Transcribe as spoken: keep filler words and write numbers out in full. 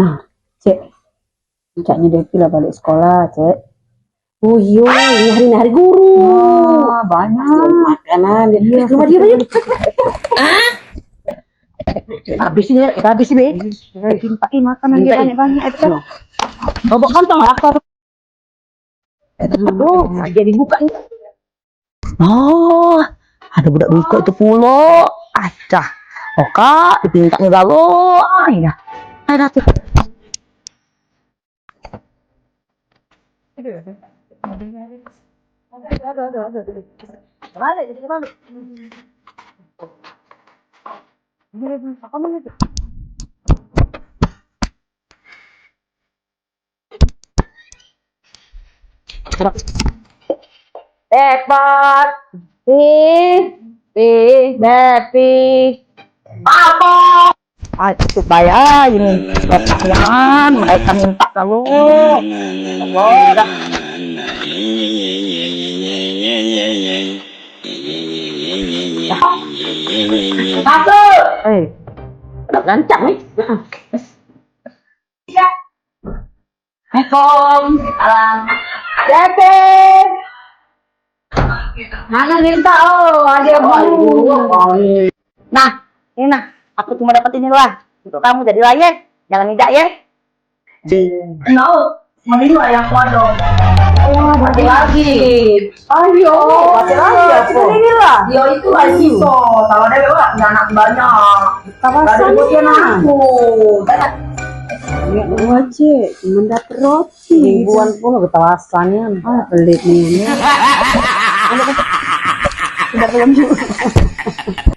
Nah, Cek. Caknyo Devi lah balik sekolah, Cek. Oh iyo, ini hari, hari guru. Wah, banyak. Makanan. Iya, rumah dia banyak. Habis ini, habis ini. Mintain makanan dia banyak-banyak itu. Bobok kantong apa? Aduh, jadi buka ni. Oh, ada budak bingkok tu pulo. Adah. Oh, Kak, dipinta ni galo. Ai dah. Ai dah tu. Balik, balik. Apa mana tu? Epot, pi, pi, bepi. Apa? Ah, cukup bayar ini. Bapak jangan, mereka minta kamu. Allah, dah. Satu. Eh, udah gancang nih. Assalamualaikum. Salam. Dede. Mana minta? Oh, ada. Nah, ini nah, aku cuma dapat ini lah. Untuk kamu, jadilah ye. Jangan tidak ye. No, mending lah yang kodong. Oh, mati lagi. Ayo, mati lagi apa? Inilah. Yo, itu lah siso. Kalau ada, wah, punya anak banyak. Gak ada yang butuhin aku. Banyak banget, Cik. Cuma dapat roti. Ribuan pun ketawasannya. Ah, pelit nih. Udah belum juga.